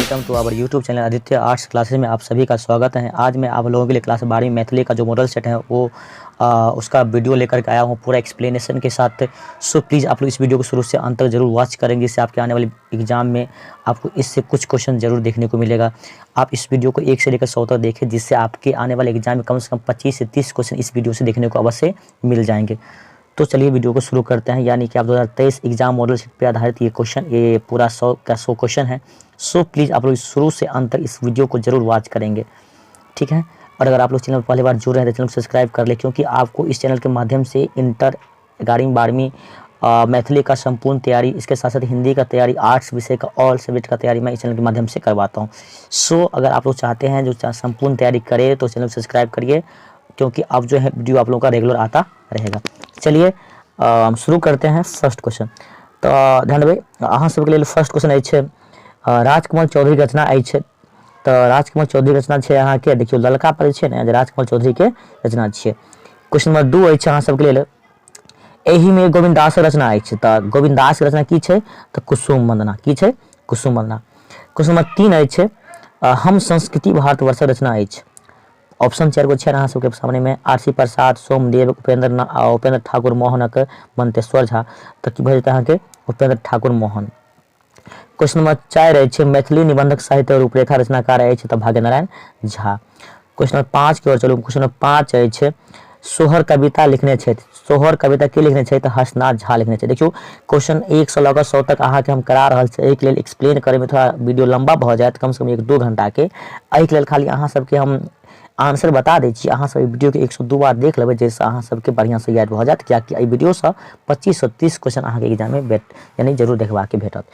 Welcome to our YouTube channel Aditya arts classes में आप सभी का स्वागत है। आज मैं आप लोगों के लिए क्लास 12वीं मैथिली का जो मॉडल सेट है वो उसका वीडियो लेकर के आया हूँ पूरा एक्सप्लेनेशन के साथ। सो प्लीज़ आप लोग इस वीडियो को शुरू से अंत तक जरूर वॉच करेंगे, जिससे आपके आने वाले एग्जाम में आपको इससे कुछ क्वेश्चन जरूर देखने को मिलेगा। आप इस वीडियो को 1 से लेकर 100 तक देखें, जिससे आपके आने वाले एग्जाम में कम से कम 25 से 30 क्वेश्चन इस वीडियो से देखने को अवश्य मिल जाएंगे। तो चलिए वीडियो को शुरू करते हैं। यानी कि आप 2023 एग्जाम मॉडल सेट पे आधारित ये क्वेश्चन, ये पूरा 100 का 100 क्वेश्चन है। सो प्लीज़ आप लोग शुरू से अंत तक इस वीडियो को जरूर वॉच करेंगे, ठीक है। और अगर आप लोग चैनल पर पहली बार जुड़ रहे हैं तो चैनल को सब्सक्राइब कर ले, क्योंकि आपको इस चैनल के माध्यम से इंटर 11वीं 12वीं मैथिली का संपूर्ण तैयारी, इसके साथ साथ हिंदी का तैयारी, आर्ट्स विषय का ऑल सब्जेक्ट का तैयारी मैं इस चैनल के माध्यम से करवाता हूँ। सो अगर आप लोग चाहते हैं जो संपूर्ण तैयारी करे तो चैनल को सब्सक्राइब करिए, क्योंकि अब जो है वीडियो आप लोगों का रेगुलर आता रहेगा। चलिए हम शुरू करते हैं फर्स्ट क्वेश्चन। तो ध्यान देबै अहाँ सबके लेल फर्स्ट क्वेश्चन अछि राजकमल चौधरी के रचना अछि। तो राजकमल चौधरी रचना छै अहाँके, देखियौ ललका पर छै ने जे राजकमल चौधरी के रचना छियै। क्वेश्चन नंबर 2 अछि अहाँ सबके लेल, एहिमे गोविन्द दासक रचना अछि। तऽ गोविन्द दास के रचना की छै? तऽ कुसुम वंदना। की छै? कुसुम वंदना। क्वेश्चन नंबर 3 अछि, हम संस्कृति भारतवर्षक रचना अछि। ऑप्शन 4 गो छै अहाँ सबके सामने में, आर सी प्रसाद, सोमदेव, उपेंद्र उपेंद्र ठाकुर मोहनक, मंतेश्वर झा। तऽ की भऽ जेतै अहाँके? उपेंद्र ठाकुर मोहन। क्वेश्चन नंबर 4 अछि, मैथिली निबंधक साहित्य रूपरेखा रचनाकार अछि तऽ भाग्यनारायण झा। क्वेश्चन नंबर 5 के ओर चलू। क्वेश्चन नंबर 5 अछि, सोहर कविता लिखने छथि। सोहर कविता के लिखने छथि? तऽ हर्षनाथ झा लिखने छथि। देखियौ क्वेश्चन 1 से लऽ कऽ 100 तक अहाँके हम करा रहल छी, एहिके लेल एक्सप्लेन करैमे थोड़ा वीडियो लम्बा भऽ जायत, कम से कम 1-2 घंटाके। एहिके लेल खाली अहाँ सबके हम आंसर बता दै छी, अहाँ सब एहि वीडियोके 102 बार देख लेबै, जाहिसँ अहाँ सबके बढ़िआँसँ याद भऽ जायत, कियाकि एहि वीडियोसँ 25 से 30 क्वेश्चन अहाँके एग्जाममे भेट यानी जरूर देखबाके भेटत।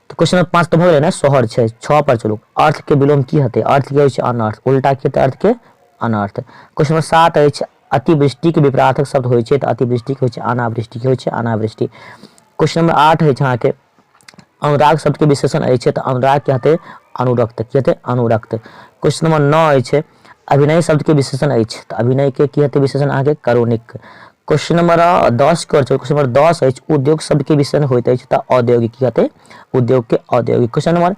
तऽ क्वेश्चन नंबर 5 तऽ भऽ गेलै ने, सोहर छै। 6 पर चलू, अर्थ के विलोम की हेतै? अर्थ के होइ छै अनर्थ, उल्टा की हेतै अर्थ के? अनर्थ। क्वेश्चन नंबर 7 अछि, अतिवृष्टि के विपरार्थक शब्द होइ छै। तऽ अतिवृष्टि के होइ छै अनावृष्टि, के होइ छै अनावृष्टि। क्वेश्चन नंबर 8 अछि अहाँके, अनुराग शब्द के विशेषण अछि। तऽ अनुराग के हेतै अनुरक्त, की हेतै? अनुरक्त। क्वेश्चन नंबर 9 अछि, अभिनय शब्द के विशेषण अछि। तऽ अभिनय के की हेतै विशेषण अहाँके? करुणिक। क्वेश्चन नंबर 10 के क्वेश्चन नंबर 10 अछि, उद्योग शब्द के विशेषण होइत अछि। तऽ औद्योगिक, की हेतै? उद्योग के औद्योगिक। क्वेश्चन नंबर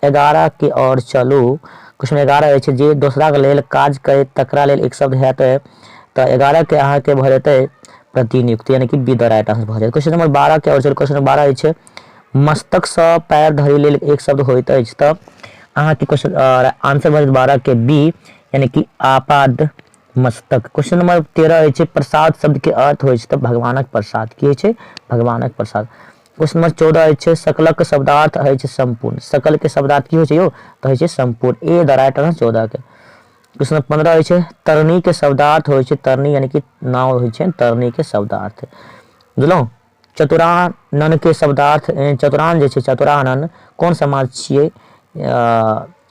11 के और चलू। क्वेश्चन 11 अछि, जे दोसरा के लेल काज करे तकरा लेल एक शब्द हेतै। तऽ 11 के अहाँके भऽ जेतै प्रतिनियुक्ति, यानी कि बी the right answer भऽ जायत। क्वेश्चन नंबर 12 के और चलू। क्वेश्चन नंबर 12 अछि, मस्तक सँ पैर धरि लेल एक शब्द होइत अछि। तऽ अहाँके क्वेश्चन आंसर भऽ जायत 12 के बी, यानी कि आपाद मस्तक। क्वेश्चन नंबर 13 अछि, प्रसाद शब्द के अर्थ होइ छै। तऽ भगवानक प्रसाद, की होइ छै? भगवानक प्रसाद। क्वेश्चन नंबर 14 अछि, सकलक शब्दार्थ अछि संपूर्ण। सकल के शब्दार्थ की होइ छै यौ? तऽ होइ छै संपूर्ण। ए the right answer 14 के। क्वेश्चन नंबर 15 अछि, तरनी के शब्दार्थ होइ छै। तरनी यानी कि नाव होइ छै, तरनी के शब्दार्थ बुझलहुँ। चतुरानन के शब्दार्थ, चतुरान जे छै, चतुरानन कोन समाज छियै?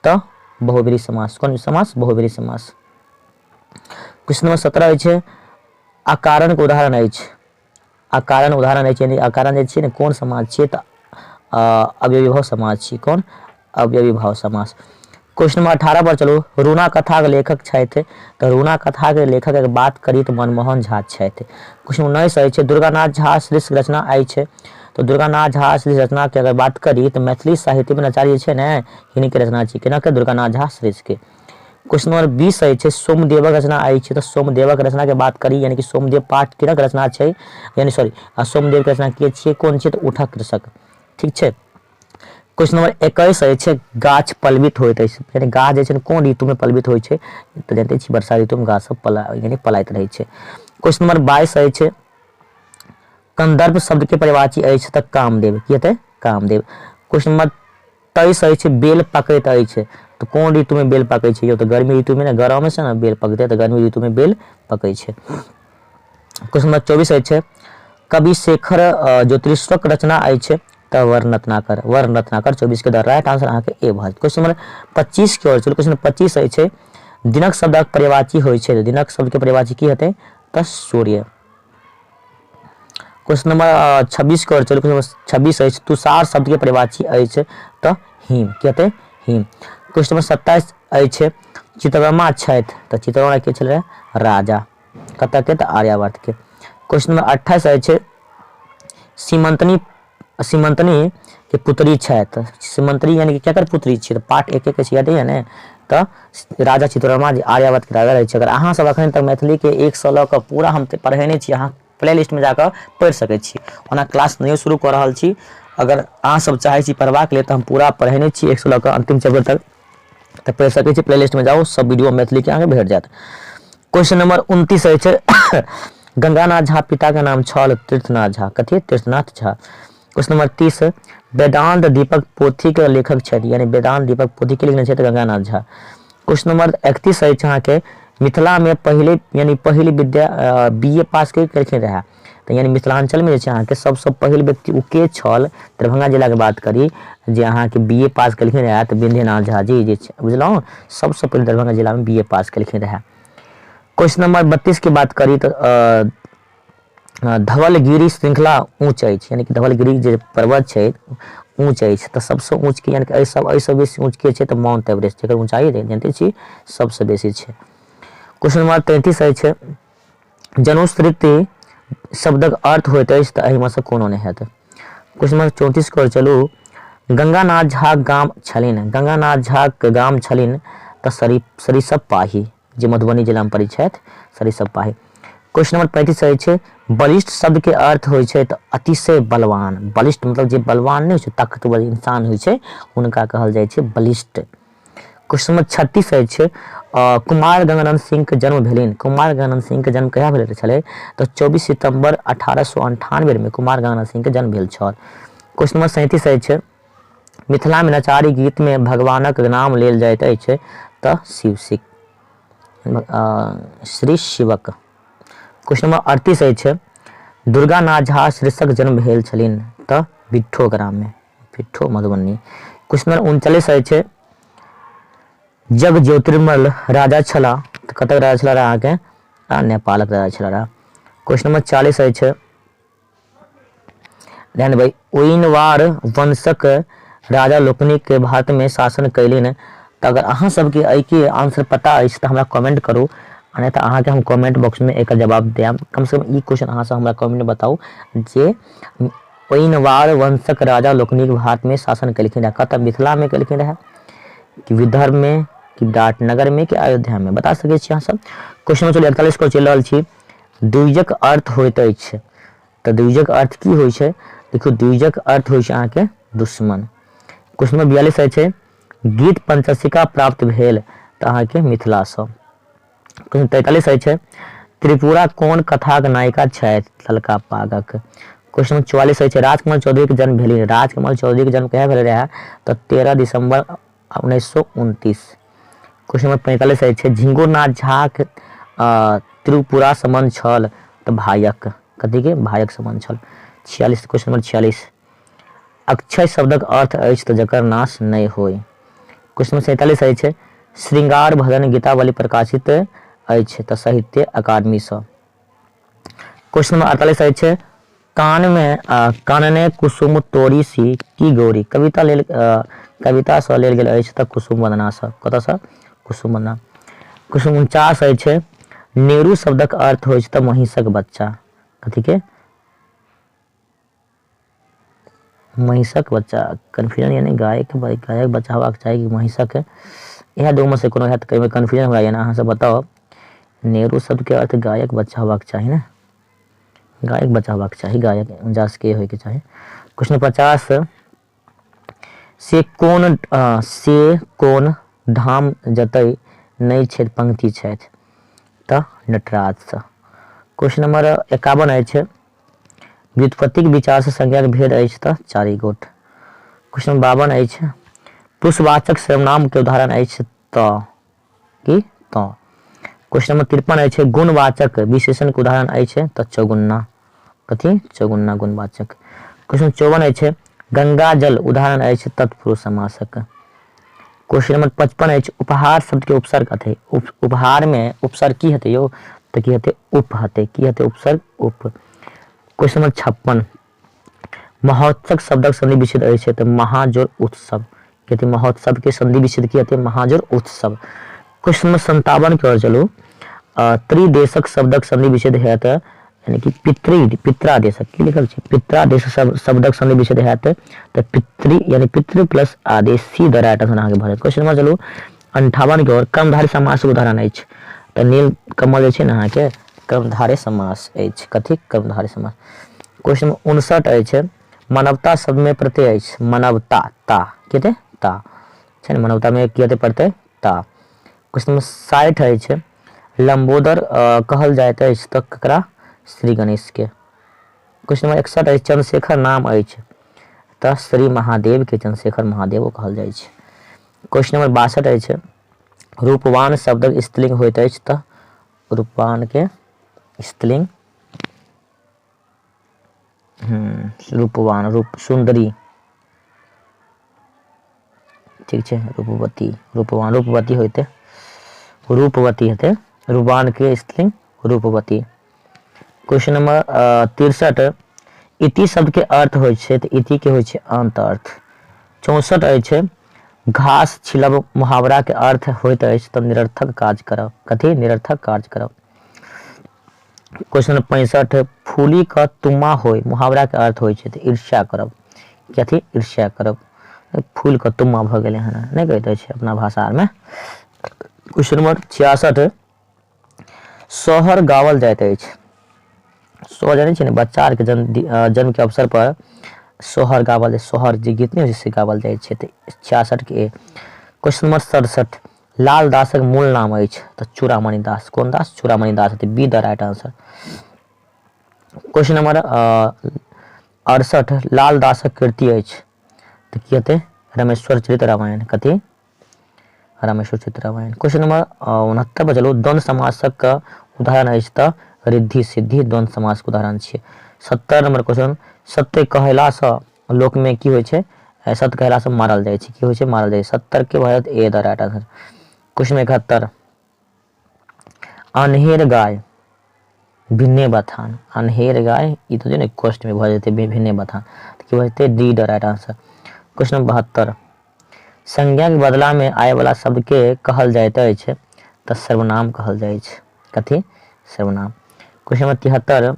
तऽ बहुव्रीहि समास। कोन समास? बहुव्रीहि समास। क्वेश्चन नंबर 17 अछि, अकारण के उदाहरण अछि। अकारण उदाहरण अछि, यानी अकारण जे छियै ने कोन समाज छियै? तऽ अव्ययीभाव समाज छियै। कोन? अव्ययीभाव समास। क्वेश्चन नंबर 18 पर चलू। रूना कथा के लेखक छथि। तऽ रूना कथा के लेखक के बात करी तऽ मनमोहन झा छथि। क्वेश्चन नंबर 19 अछि, दुर्गानाथ झा श्रेष्ठ रचना अछि। तऽ दुर्गानाथ झा श्रेष्ठ रचना के अगर बात करी तऽ मैथिली साहित्य में नचारी जे छै ने हिनके रचना छै। केना के? दुर्गानाथ झा श्रेष्ठ के। क्वेश्चन नंबर 20 अछि, सोमदेवक रचना अछि। तऽ सोमदेवक रचना के बात करी, यानी कि सोमदेव पाठ किनक रचना छै, यानी सॉरी सोमदेव के रचना के छियै, कोन छियै? तऽ उठक कृषक, ठीक छै। क्वेश्चन नंबर 21 अछि, गाछ पलवित होइत अछि, यानी गाछ जे छै कोन ऋतु में पलवित होइ छै? तऽ जानिते छी वर्षा ऋतु में गाछ सब पला यानी पलाइत रहै छै। क्वेश्चन नंबर 22 अछि, कंदर्प शब्द के परिवाची अछि। तऽ कामदेव, की हेतै? कामदेव। क्वेश्चन नंबर 23 अछि, बेल पकैत अछि। तऽ कोन ऋतु में बेल पकै छै यौ? तऽ गर्मी ऋतु में ने, गरम से ने बेल पकतै, तऽ गर्मी ऋतु में बेल पकै छै। क्वेश्चन नंबर 24 अछि, कवि शेखर ज्योतिरीश्वरक रचना अछि। तऽ वर्णरत्नाकर, वर्णरत्नाकर 24 के द राइट आंसर अहाँके ए भऽ जायत। क्वेश्चन नंबर 25 के ओर चलू। क्वेश्चन नंबर 25 अछि, दिनक शब्दक पर्यायवाची होइ छै। दिनक शब्द के पर्यायवाची की हेतै? तऽ सूर्य। क्वेश्चन नंबर 26 के ओर चलू। क्वेश्चन नंबर 26 अछि, तुषार शब्द के परिभाषी अछि। तऽ हिम, की हेतै? हिम। क्वेश्चन नंबर 27 अछि, चित्रवर्मा छथि। तऽ चित्रवर्मा के छलै? राजा कतऽ के? तऽ आर्यावर्त के। क्वेश्चन नंबर 28 अछि, सीमंतनी, सीमंतनी के पुत्री छथि। सीमंतरी यानी कि केकर पुत्री छियै? तऽ पार्ट एक के छै, याद यऽ ने? तऽ राजा चित्तौड़मा जे आर्यावर्तके राजा रहै छै। अगर अहाँ सब अखन तक मैथिलीके 1 लऽ कऽ पूरा हम पढ़ेने छी, अहाँ प्ले लिस्टमे जाकऽ पढ़ि सकै छी। ओना क्लास नहियो शुरू कऽ रहल छी, अगर अहाँ सब चाहै छी पढ़बाक लेल तऽ हम पूरा पढ़ेने छी 1 लऽ कऽ अन्तिम चैप्टर तक, तऽ पढ़ि सकै छी। प्ले लिस्टमे जाउ, सब वीडियो मैथिलीके अहाँके भेट जायत। क्वेश्चन नंबर 29 अछि, गंगानाथ झा पिताके नाम छल तीर्थनाथ झा। कथी? तीर्थनाथ झा। क्वेश्चन नंबर 30, वेदांत दीपक पोथीके लेखक छथि, यानी वेदांत दीपक पोथी के लिखने छथि? गंगानाथ झा। क्वेश्चन नंबर 31 अछि अहाँके, मिथिलामे पहिले यानी पहिल विद्या बी ए पास के केलखिन रहए? तऽ यानी मिथिलाञ्चलमे जे छै अहाँके सबसँ पहिल व्यक्ति ओ के छल? दरभंगा जिलाके बात करी जे अहाँके बी ए पास केलखिन रहए तऽ विन्ध्यनाथ झा जी जे छै, बुझलहुँ? सबसँ पहिल दरभंगा जिलामे बी ए पास केलखिन रहए। क्वेश्चन नंबर 32 के बात करी तऽ धवलगिरी श्रृंखला ऊँच अछि, यानी कि धवलगिरी जे पर्वत छै ऊँच अछि, तऽ सबसँ ऊँच के, यानी कि एहिसँ बेसी ऊँच के छै? तऽ माउंट एवरेस्ट, जकर ऊँचाई जानते छी सबसँ बेसी छै। क्वेश्चन नंबर 33 अछि, जनुश्रुति शब्दक अर्थ होइत अछि, तऽ एहिमे सँ कोनो नहि हेतै। क्वेश्चन नंबर 34 कर चलू, गंगानाथ झा गाम छलनि, गंगानाथ झाक गाम छलनि तऽ सरिसब पाही, जे मधुबनी जिलामे पड़ै छथि, सरिसब पाही। क्वेश्चन नंबर 35 अछि, बलिष्ठ शब्दके अर्थ होइ छै तऽ अतिशय बलवान। बलिष्ठ मतलब जे बलवान नहि होइ छै, ताकतवर इंसान होइ छै, हुनका कहल जाइ छै बलिष्ठ। क्वेश्चन नंबर 36 अछि, कुमार गंगानंद सिंह के जन्म भेलनि, कुमार गंगानंद सिंह के जन्म कहिया भेल छलै? तऽ 24 सितम्बर 1898 मे कुमार गंगानंद सिंह के जन्म भेल छल। क्वेश्चन नंबर 37 अछि, मिथिला मे नचारी गीत मे भगवानक नाम लेल जाइत अछि, तऽ शिव सिख श्री शिवक। क्वेश्चन नंबर 38 अछि, दुर्गानाथ झा शीर्षक जन्म भेल छलनि, तऽ बिट्ठो ग्राम मे, बिट्ठो मधुबनी। क्वेश्चन नंबर 39 अछि, जग ज्योतिर्मल राजा छलाह, तऽ कतक राजा छलाह अहाँके? नेपालक राजा छलाह। क्वेश्चन नंबर 40 अछि, ध्यान देबै, ओइनवार वंशक राजा लोकनिक भारतमे शासन कयलनि। तऽ अगर अहाँ सबके एहिके आंसर पता अछि तऽ हमरा कमेंट करू, आ नहि तऽ अहाँके हम कमेंट बॉक्समे एकर जवाब देब। कमसँ कम ई क्वेश्चन अहाँ सब हमरा कमेंट बताउ जे ओइनवार वंशक राजा लोकनिक भारतमे शासन केलखिन रहए, कतऽ? मिथिलामे केलखिन रहए कि विदर्भमे कि विराटनगरमे कि अयोध्यामे? बता सकै छी अहाँ सब। क्वेश्चन चलू 41 को चलि रहल छी। द्विजक अर्थ होइत अछि, तऽ द्विजक अर्थ की होइ छै? देखियौ, द्विजक अर्थ होइ छै अहाँके दुश्मन। क्वेश्चन नंबर 42 अछि, गीत पंचशिका प्राप्त भेल, तऽ अहाँके मिथिलासँ। क्वेश्चन 43 अछि, त्रिपुरा कोन कथाक नायिका छथि? ललका पागक। क्वेश्चन नंबर 44 अछि, राजकमल चौधरीके जन्म भेल, राजकमल चौधरीके जन्म कहिया भेल रहै? तऽ 13 दिसंबर 1929। क्वेश्चन नंबर 45 अछि, झिंगुरनाथ झाक त्रिपुरा संबंध छल, तऽ भायक, कथीके? भायक संबंध छल। 46, क्वेश्चन नंबर 46, अक्षय शब्दक अर्थ अछि, तऽ जकर नाश नहि होय। क्वेश्चन नंबर 47 अछि, श्रृंगार भजन गीतावली प्रकाशित अछि, तऽ साहित्य अकादमीसँ। क्वेश्चन नंबर 48 अछि, कानमे कानने कुसुम तोरी सी की गौरी कविता लेल कवितासँ लेल गेल अछि, तऽ कुसुम वन्दनासँ। कतऽसँ? कुसुम वन्दना। क्वेश्चन 49 अछि, नेहरू शब्दक अर्थ होइ छै, तऽ महिषक बच्चा। कथीके? महिषक बच्चा। कन्फ्यूजन, यानी गायक, गायक बच्चा होबाक चाही कि महिषक? इएह दूमे से कोनो हैत, कन्फ्यूजन हमरा यऽ ने, अहाँ सब बताउ। नेहरू शब्दके अर्थ गायक बच्चा होबाक चाही ने, गायक बच्चा होबाक चाही, गायक 49 के होइके चाही। क्वेश्चन 50, से कोन धाम जतय नहि छथि पंक्ति छथि, तऽ नटराजसँ। क्वेश्चन नंबर 51 अछि, व्युत्पत्तिक विचारसँ संज्ञाक भेद अछि, तऽ 4 गोट। क्वेश्चन नंबर 52 अछि, पुरुषवाचक सर्वनामके उदाहरण अछि, तऽ की? तऽ। क्वेश्चन नंबर 53 अछि, गुणवाचक विशेषणके उदाहरण अछि, तऽ चौगुन्ना। कथी? चौगुन्ना गुणवाचक। क्वेश्चन 54 अछि, गंगा जल उदाहरण अछि तत्पुरुष समासक। क्वेश्चन नंबर 55 अछि, उपहार शब्द के उपसर्ग कथी? उपहार में उपसर्ग की हेतै यौ? तऽ की हेतै? उप हेतै। की हेतै उपसर्ग? उप। क्वेश्चन नंबर 56, महोत्सव शब्दक संधि विच्छेद अछि, तऽ महाजोर उत्सव। की महोत्सव के संधि विच्छेद की हेतै? महाजोर उत्सव। क्वेश्चन नंबर 57 के ओर चलू, त्रिदेशक शब्दक संधि विच्छेद हेतै यानी कि पितृ पित्रादेश की लिखल छै? पित्रादेश शब्दक संधि विच्छेद हैत तऽ पितृ यानी पितृ प्लस आदेश, सी द राइट आंसर अहाँके भऽ जायत। क्वेश्चन नंबर चलू 58 के ओर, कर्मधारी समास उदाहरण अछि तऽ नील कमल जे छै ने अहाँके कर्मधारे समास अछि। कथी? कर्मधारे समास। क्वेश्चन नंबर 59 अछि, मानवता शब्दमे प्रत्यय अछि। मानवता ता की हेतै? ता छै ने, मानवतामे की हेतै? प्रत्यय ता। क्वेश्चन नंबर 60 अछि, लम्बोदर कहल जाइत अछि तऽ ककरा? श्री गणेश के। क्वेश्चन नंबर 61 अछि, चंद्रशेखर नाम अछि तऽ श्री महादेव के, चंद्रशेखर महादेव कहल जाइ छै। क्वेश्चन नंबर 62 अछि, रूपवान शब्दक स्त्रीलिंग होइत अछि तऽ रूपवान के स्त्रीलिंग रूपवान रूप सुंदरी, ठीक छै, रूपवती, रूपवान रूपवती होइते, रूपवती हेतै, रूपवान के स्त्रीलिंग रूपवती। क्वेश्चन नंबर 63, इति शब्द के अर्थ होइ छै तऽ इति के होइ छै अंत अर्थ। 64 अछि, घास छिलब मुहावरा के अर्थ होइत अछि तऽ निरर्थक काज करब। कथी? निरर्थक काज करब। क्वेश्चन नंबर 65, फूली क तुमा होय मुहावरा के अर्थ होइ छै तऽ ईर्ष्या करब। कथी? ईर्ष्या करब। फूल क तुमा भऽ गेलै हन, नहि कहैत अछि अपना भाषा आरमे। क्वेश्चन नंबर 66, सोहर गाओल जाइत अछि। सोहर जानै छियै ने, बच्चा आरके जन्म के अवसर पर सोहर गाओल जाइ, सोहर जे गीत नहि होइ छै से गाओल जाइ छै, तऽ 66 के ए। क्वेश्चन नंबर 67, लाल दासक मूल नाम अछि तऽ चूड़ामणि दास। कोन दास? चूड़ामणि दास हेतै, B the right answer. Question number 68, लाल दासक कृति अछि तऽ की हेतै? रमेश्वर चरित रामायण। कथी? रामेश्वर चरित रामायण। क्वेश्चन नंबर 69 पर चलू, द्वंद्व समासक उदाहरण अछि तऽ रिद्धि सिद्धि द्वंद्व समासक उदाहरण छियै। 70 नंबर क्वेश्चन, सत्य कहलासँ लोकमे की होइ छै? सत्य कहलासँ मारल जाइ छै। की होइ छै? मारल जाइ छै। 70 के भऽ जायत A the right answer. Question 71, अन्हेर गाय भिन्ने बथान। अन्हेर गाय ई तऽ ने क्वेश्चन में भऽ जेतै भिन्ने बथान, तऽ की भऽ जेतै? D the right answer. Question number 72, संज्ञा के बदला में आय वाला शब्द के कहल जाइत अछि तऽ सर्वनाम कहल जाइ छै। कथी? सर्वनाम। क्वेश्चन नंबर 73,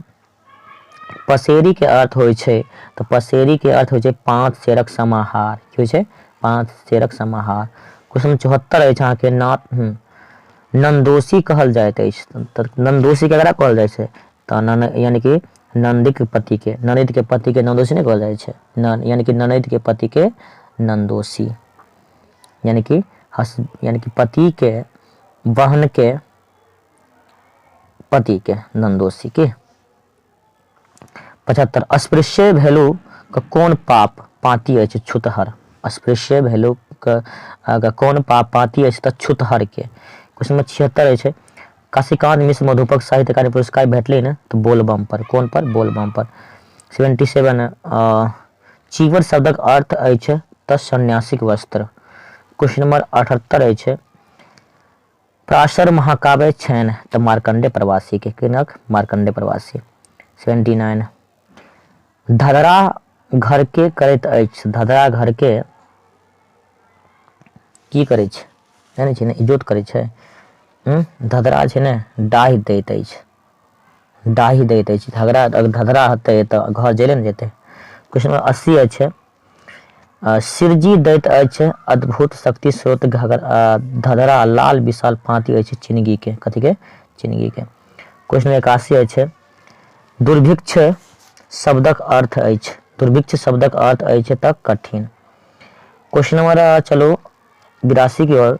पसेरी के अर्थ होइ छै तऽ पसेरी के अर्थ होइ छै 5 शेरक समाहार। की होइ छै? 5 शेरक समाहार। क्वेश्चन नंबर 74 अछि अहाँके, नंदोसी कहल जाइत अछि तऽ नंदोसी केकरा कहल जाइ छै? तऽ नन यानी कि नंदिक पति के, ननद के पति के नंदोसी नहि कहल जाइ छै, नन यानी कि ननद के पति के नंदोसी, यानी कि हस यानी कि पति के बहन के पति के नंदोसी के। 75, अस्पृश्य भेलु के कोन पाप पाती अछि? छुतहर। अस्पृश्य भेलु के कोन पाप पाती अछि तऽ छुतहर के। क्वेश्चन नंबर 76 अछि, काशीकांत मिश्र मधुपक साहित्य अकादमी पुरस्कार भेटलै ने तऽ बोलबम पर। कोन पर? बोलबम पर। 77, चीवर शब्दक अर्थ अछि तऽ सन्यासीक वस्त्र। क्वेश्चन नंबर 78 अछि, पराशर महाकाव्य छनि तऽ मार्कंडे प्रवासी के। किनक? मार्कंडे प्रवासी। 79, धधरा घर के करैत अछि। धधरा घर के की करै छै? जानै छी ने, इजोत करै छै। धधरा छै ने डाहि दैत अछि, डाहि दैत अछि। धधरा अगर धधरा हेतै तऽ घर जले ने जेतै। क्वेश्चन नंबर 80 अछि, सिरजी दैत अछि अद्भुत शक्ति स्रोत धधरा लाल विशाल पाँति अछि चिनगी के। कथी के? चिनगी के। क्वेश्चन नंबर 81 अछि, दुर्भिक्ष शब्दक अर्थ अछि। दुर्भिक्ष शब्दक अर्थ अछि तऽ कठिन। क्वेश्चन नंबर चलू 82 की ओर,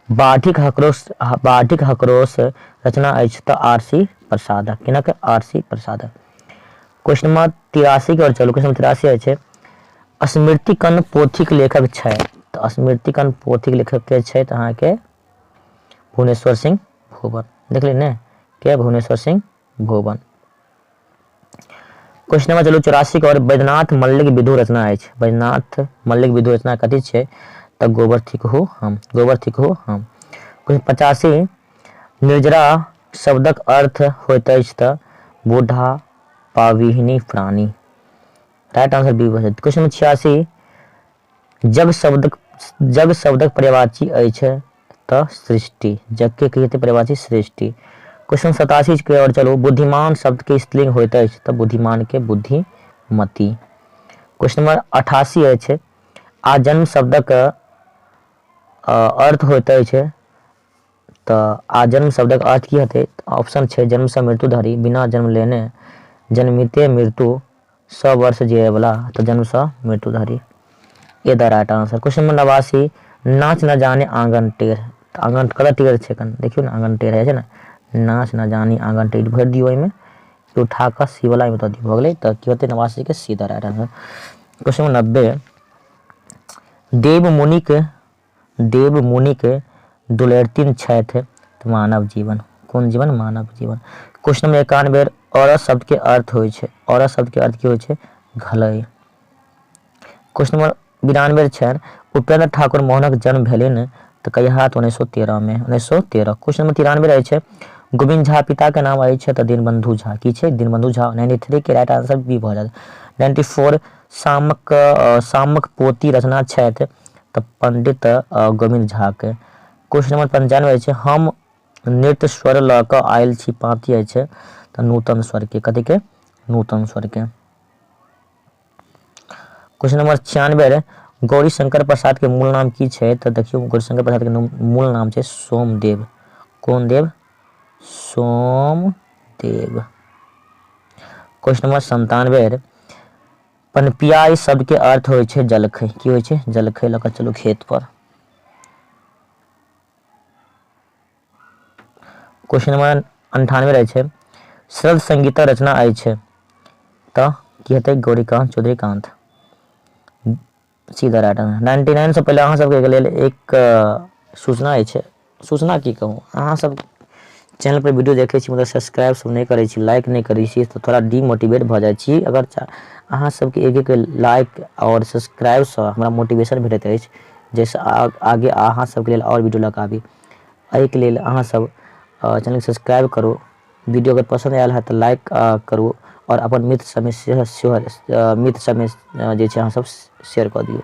बाढ़िक हकरोश, बाढ़िक हकरोश रचना अछि तऽ आर सी प्रसाद। किनक? आर सी प्रसाद। क्वेश्चन नंबर 83 की ओर चलू। क्वेश्चन नंबर 83 अछि, स्मृतिकण पोथीक लेखक छै तऽ स्मृतिकण पोथीक लेखक के छै तऽ अहाँके भुवनेश्वर सिंह भुवन। देखली ने के? भुवनेश्वर सिंह भुवन। क्वेश्चन नंबर चलू 84 के और, बैद्यनाथ मल्लिक विधु रचना अछि। बैद्यनाथ मल्लिक विधु रचना कथी छै तऽ गोबर थिकहु हम, गोबर थिकहु हम। क्वेश्चन 85, निर्जरा शब्दक अर्थ होइत अछि तऽ बूढ़ा पाविहिनी प्राणी। राइट आंसर बी भऽ जायत। क्वेश्चन नंबर 86, जग शब्दक, जग शब्दक पर्यायवाची अछि तऽ सृष्टि। जग के की हेतै पर्यायवाची? सृष्टि। क्वेश्चन 87 के और चलू, बुद्धिमान शब्द के स्त्रीलिंग होइत अछि तऽ बुद्धिमान के बुद्धिमती। क्वेश्चन नंबर 88 अछि, आजन्म शब्दक अर्थ होइत अछि तऽ आजन्म शब्दक अर्थ की हेतै? ऑप्शन छै जन्मसँ मृत्यु धरि, बिना जन्म लेने, जन्मिते मृत्यु, 100 वर्ष जियैवला, तऽ जन्मसँ मृत्यु धरि। A the right answer. Question number 89, नाच न जाने आंगन टेढ़, तऽ आंगन कतऽ टेढ़ छै? कन देखियौ ने, आंगन टेढ़ होइ छै ने, नाच न जानी आंगन टेढ़, भरि दियौ ओहिमे, उठा कऽ सी वला ओहिमे दऽ दियौ, भऽ गेलै। तऽ की होतै 89 के? C the right answer. Question number 90, देव मुनिक, देव मुनिक दुलैरतिन छथि तऽ मानव जीवन। कोन जीवन? मानव जीवन। क्वेश्चन नंबर 91, औरत शब्द के अर्थ होइ छै, औरत शब्द के अर्थ की होइ छै? घलई। क्वेश्चन नंबर 92 छनि, उपेंद्र ठाकुर मोहनक जन्म भेलनि तऽ कहिया? तऽ 1913 मे, 1913। क्वेश्चन नंबर 93 रहै छै, गोविंद झा पिता के नाम अछि तऽ दीनबंधु झा। की छै? दीनबंधु झा। 93 के राइट आंसर बी भऽ जायत। 94, सामक, सामक पोती रचना छथि तऽ पंडित गोविंद झा के। क्वेश्चन नंबर 95 छै, हम नृत्य स्वर लऽ कऽ आयल छी पाँति अछि तऽ नूतन स्वर के। कथी के? नूतन स्वर के। क्वेश्चन नंबर 96, गौरी शंकर प्रसाद के मूल नाम की छै? तऽ देखियौ, गौरी शंकर प्रसाद के मूल नाम छै सोमदेव। कोन देव? सोमदेव। क्वेश्चन नंबर 97, पनपियाई शब्द के अर्थ होइ छै जलखै। की होइ छै? जलखै लऽ कऽ चलू खेत पर। क्वेश्चन नंबर 98 रहै छै, सरल संगीत रचना अछि तऽ की हेतै? गौरीकांत चौधरीकांत, सीधा राइट आंसर। 99 से पहिले अहाँ सबके लेल एक सूचना अछि, सूचना की कहू, अहाँ सब चैनल पर वीडियो देखै छी मुदा सब्सक्राइब सब नहि करै छी, लाइक नहि करै छी, तऽ थोड़ा डिमोटिवेट भऽ जाइ छी। अगर अहाँ सबके एक एक लाइक आओर सब्सक्राइबसँ हमरा मोटिवेशन भेटैत अछि जाहिसँ आगे अहाँ सबके लेल आओर वीडियो लऽ कऽ आबी। एहिके लेल अहाँ सब चैनल सब्सक्राइब करू, वीडियो अगर पसन्द आयल है तऽ लाइक करू आओर अपन मित्र सबमे सेहो सेहो मित्र सबमे जे छै अहाँ सब शेयर कऽ दियौ।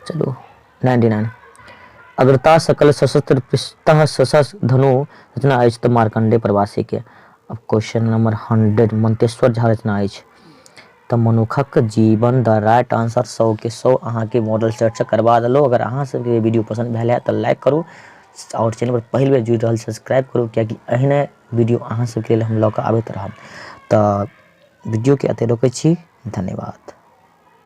चलू 99, अग्रता सकल सशस्त्र पृष्ठतः सशस्त्र धनु रचना अछि तऽ मार्कंडे प्रवासी के। अब क्वेश्चन नंबर 100, मंतेश्वर झा रचना अछि तऽ मनुखक जीवन, द राइट आंसर। 100 के 100 अहाँके मॉडल सेटसँ करबा देलहुँ। अगर अहाँ सबके वीडियो पसन्द भेल है तऽ लाइक करू आओर चैनल पर पहिल बेर जुड़ि रहल सब्सक्राइब करू, कियाकि एहने वीडियो अहाँ सबके लेल हम लऽ कऽ आबैत रहब। तऽ वीडियोके एतहि रोकै छी, धन्यवाद।